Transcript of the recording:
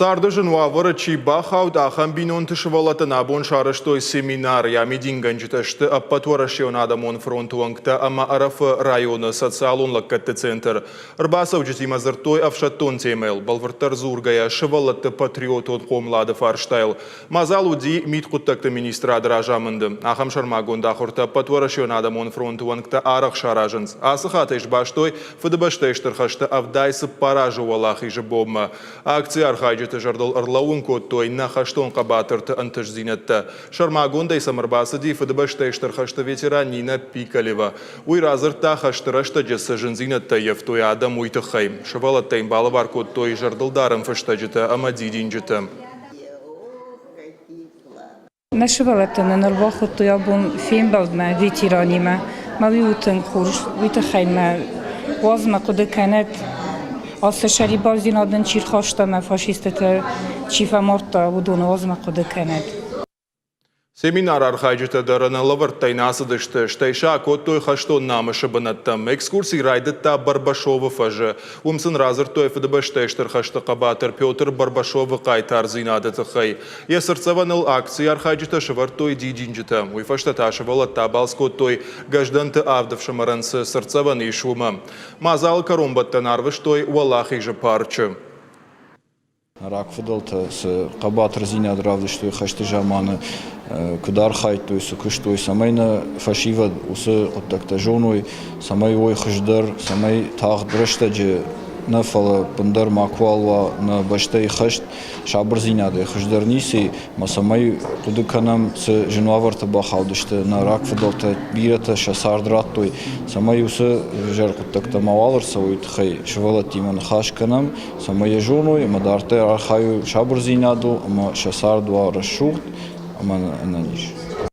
Царды зын уавӕры чи бахауд, ахӕм бинонты сывӕллӕттӕн абон сарӕзтой семинар. Йӕ амидингӕнджытӕ сты Ӕппӕтуӕрӕсеон адӕмон фронты уӕнгтӕ ӕмӕ Ӕрӕфы районы социалон лӕггӕдты центр. Ӕрбацӕуджытимӕ дзырдтой ӕфсӕддон темӕйыл, бӕлвырддӕр дзургӕйӕ, сывӕллӕтты патриотон хъомылады фарстайыл. Мадзал уыди Мидхъуыддӕгты министрады разамынды. Ахӕм сӕрмагонд ахуыртӕ Ӕппӕтуӕрӕсеон адӕмон фронты уӕнгтӕ арӕх саразынц. Ацы хатт ӕй сбастой Фыдыбӕстӕйы Стыр хӕсты 74 азы Уӕлахизы бонмӕ. Акцийы архайджыты зӕрдыл ӕрлӕууын кодтой нӕ хӕстон хъӕбатырты ӕнтыстдзинӕдтӕ. Сӕрмагондӕй сӕм ӕрбацыди Фыдыбӕстӕйы Стыр хӕсты ветеран Нинӕ Пиколева. Уый радзырдта, хӕсты рӕстӕджы цы зындзинӕдтӕ ӕййӕфтой адӕм, уый тыххӕй. Сывӕллӕттӕ йын балӕвар кодтой зӕрдылдарӕн фыстӕджытӕ ӕмӕ дидинджытӕ. Нӕ сывӕллӕттӕ нын ӕрбахуыдтой абон фембӕлдмӕ ветеранимӕ. Мӕ уый у тынг хорз. Уый тыххӕй мӕ уадз мӕ хъуыды кӕнӕд, ацы сӕрибардзинад нын чи рхаста мӕ фашистытӕ чи фӕмардта, уыдоны уадз мӕ хъуыды кӕнӕд. Семинары архайджытӕ дӕр ӕнӕ лӕвӕрттӕй нӕ ацыдысты, стӕй сӕ акодтой хӕстон намысы бынӕттӕм. Экскурси райдыдта Барбашовы фӕзы. Уым сын радзырдтой Фыдыбӕстӕйы Стыр хӕсты хъӕбатыр Петр Барбашовы хъайтардзинады тыххӕй. Йӕ цыртдзӕвӕныл акцийы архайджытӕ сӕвӕрдтой дидинджытӕ. Уый фӕстӕ та сывӕллӕттӕ абалц кодтой, Гӕздӕнты авд ӕфсымӕрӕн цы цыртдзӕвӕн ис, уымӕ. Мадзалы кӕронбӕттӕн арвыстой Уӕлахизы парчы. Рагфыдӕлтӕ цы хъӕбатырдзинад равдыстой хӕсты заманы, куыд архайдтой, цы куыстой, цӕмӕй нӕ фӕсивӕд уыцы хъуыддӕгтӕ зоной, цӕмӕй уой хуыздӕр, цӕмӕй тагъд рӕстӕджы нӕ, фӕлӕ ӕппындӕр макуал уа нӕ бӕстӕйы хӕст, сабырдзинадӕй хуыздӕр ницы и, ӕмӕ цӕмӕй хъуыды кӕнӕм, цы зын уавӕрты бахаудысты нӕ рагфыдӕлтӕ, бирӕтӕ сӕ цард радтой, цӕмӕй уыцы ӕвзӕр хъуыддӕгтӕ мауал ӕрцӕуой, тыххӕй сывӕллӕттимӕ ныхас кӕнӕм, цӕмӕй йӕ зоной ӕмӕ дарддӕр архайой сабырдзинадыл ӕмӕ сӕ цард уа рӕсугъд ӕмӕ ӕнӕниз.